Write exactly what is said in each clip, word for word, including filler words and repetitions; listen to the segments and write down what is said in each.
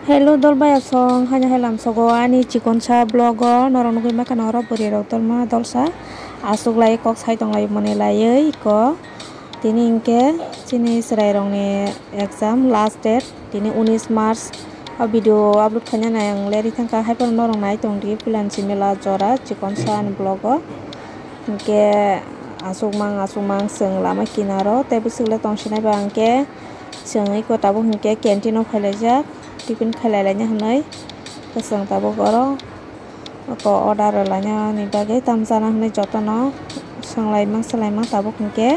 Hello dolbai asong, haino hai lamsogo ani chikonsa vlog o norok nugwi mankha norok bwrwi rok dolma dolsa aswk lai kok sai tong lai mani laiwi ko tini hinkhe chini chwrai rokni exam last date tini unis March o video upload khaina nai ang leri thangkha haiphano norok nai tong di puila ni simi la jora chikonsa ni vlog o hinkhe aswk mang aswk mang chwng lama kinaro tei bwswk le tong sinai ba hinkhe. Chwng eko tabuk hinkhe canteen o phailaijak tiffin khailai laina hinwi. Chwng tabuk oro eko order rwlainani bagwi tamjana hinwi jotono swnglaimang swlaimang tabuk hinkhe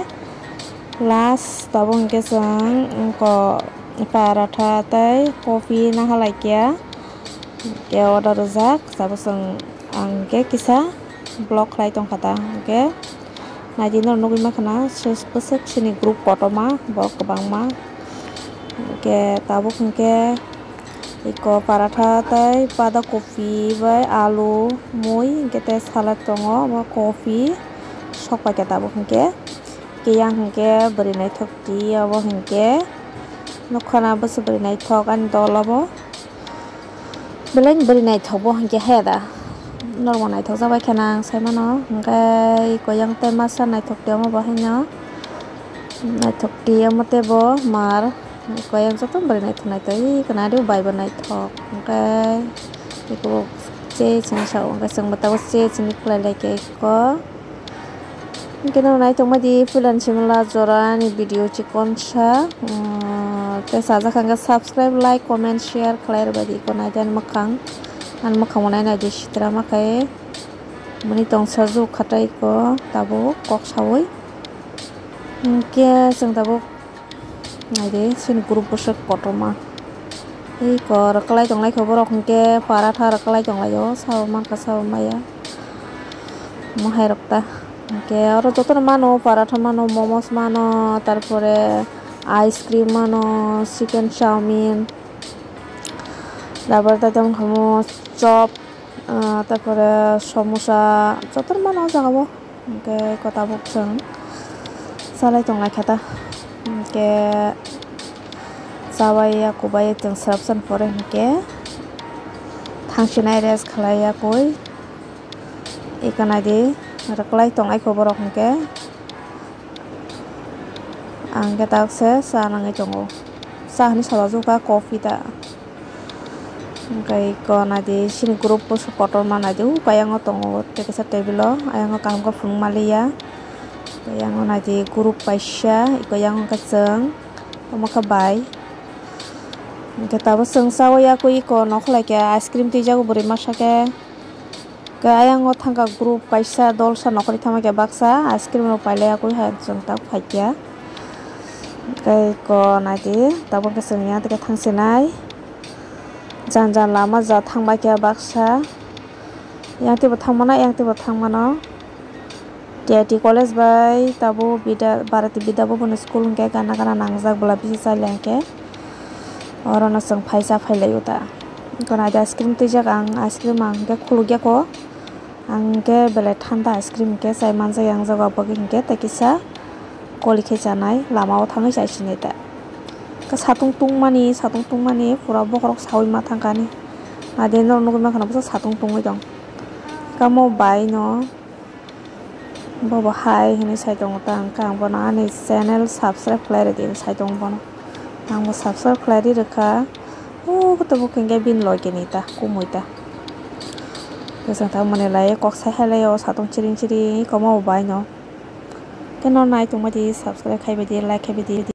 last tabuk hinkhe chwng eko paratha tei coffee nahalaikha. Hinkhe order rwjak tabuk chwng ang hinkhe kisa vlog khlai tongkha ta hinkhe. Naidi norok nugwi mankha na bwswk chini group kotorma borok kwbangma. Hinkhe tabuk hinkhe eko paratha tei pada kopi bai alu mui hinkhe tei salad tongo omo kopi sok paikha tabuk hinkhe. Hinkhe yang hinkhe bwrwi naithok twi obo hinkhe nukha na bwswk bwrwi naithok ani dol obo. Belai ni bwrwi naithok bo hinkhe haya da. Norok bo naithok jak bai khe na ang sai mano. Hinkhe eko yang tei masa naithok twi omo bo haino. Naithok twi omo tei bo mar. Eko yang joto bwrwi naithok naithok. Ih, kwna de bai bo naithok. Hinkhe eko che chini sao hinkhe chwng bo tabuk che chini khlai lai kha eko. Hinkhe no naithok madi puila ni simi la jora ni video chikonsa. Umm, tei sajak kha hinkhe subscribe, like, comment, share khlai rwbaidi eko naidi ani mwkhang. Ani mwkhang bo nai naidi sitra ma khe. Mani tongsa ju khatai eko tabuk kok saui. Hinkhe chwng tabuk. Naidi chini group bwswk kotorma. Tei eko rwkwlai tonglai khe borok hinkhe paratha rwkwlai tonglaio sabo mankha sabo maya. Omo hai rok ta. Hinkhe oro jotono mano paratha mano, momos mano, tarpore ice cream mano, chicken chowmin. Tarpore tei tamo khe mo chop, ah, tarpore somosa, jotono mano o jaga o. Hinkhe eko tabuk chwng chalai tonglaikha ta. Hinkhe chabai ya kubai ya chwng swrapsa ni pore hinkhe thangsinai rest khlai ya koi. Eko naidi rwkwlai tong aiko borok hinkhe. Ang khe tabuk se cha nangwi tongo. Cha hinwi sajagwi kha coffee ta. Hinkhe eko naidi chini group bwswk kotorma naidi o kayang o tongo tei kisa table o ayang o kaham khe phunuk maliya. Tei yang o naidi group kaisa eko yang o khe chwng omo khe bai. Hinkhe tabuk chwng chaui yakui eko nokholai khe ice cream twijago bwrwi masa khe. Khe ayang o thangkha group kaisa dolsa nokhorwi thangma khe baksa ice cream rok pailai yakui hai chwng tabuk phaikha. Tei eko naidi tabuk khe chwng yang tei khe thangsinai. Jang jang lama ja thangbai khe baksa. Yang teibo thangmano, yang teibo thangmano. T I T college bai tabuk Bida, Bharati Bida Bhavan school hinkhe gana gana nangjak bwla bisi chaliya hinkhe. Orono chwng phaisa phailaio ta. Eko naidi ice cream twijak ang, ice cream ang hinkhe khulukya kho. Ang hinkhe belai thanda ice cream hinkhe chai manjak yang jaga bagwi hinkhe tei kisa. Koli khe chanai lama o thangwi chai sinai ta. Khe satung tungmani, satung tungmani pura bokhorok saui ma thangkha ani. Ade norok nugui mankha na bwsa satung tungui tong. Kamo bai no bobo hai hinui sai tongo ta, hwnkhe ang bono ani channel subscribe khlai rwdi hinui sai tongo bono. Ang bo subscribe khlai ri rwkha. O khe tabuk hinkhe bini logi ni ta, kumui ta. Bwswng ta mwnwi lai kok sai hai lai o satung chiring chiring, kamo bo bai no. Khe no nai tongbaidi subscribe khaibaidi, like khaibaidi.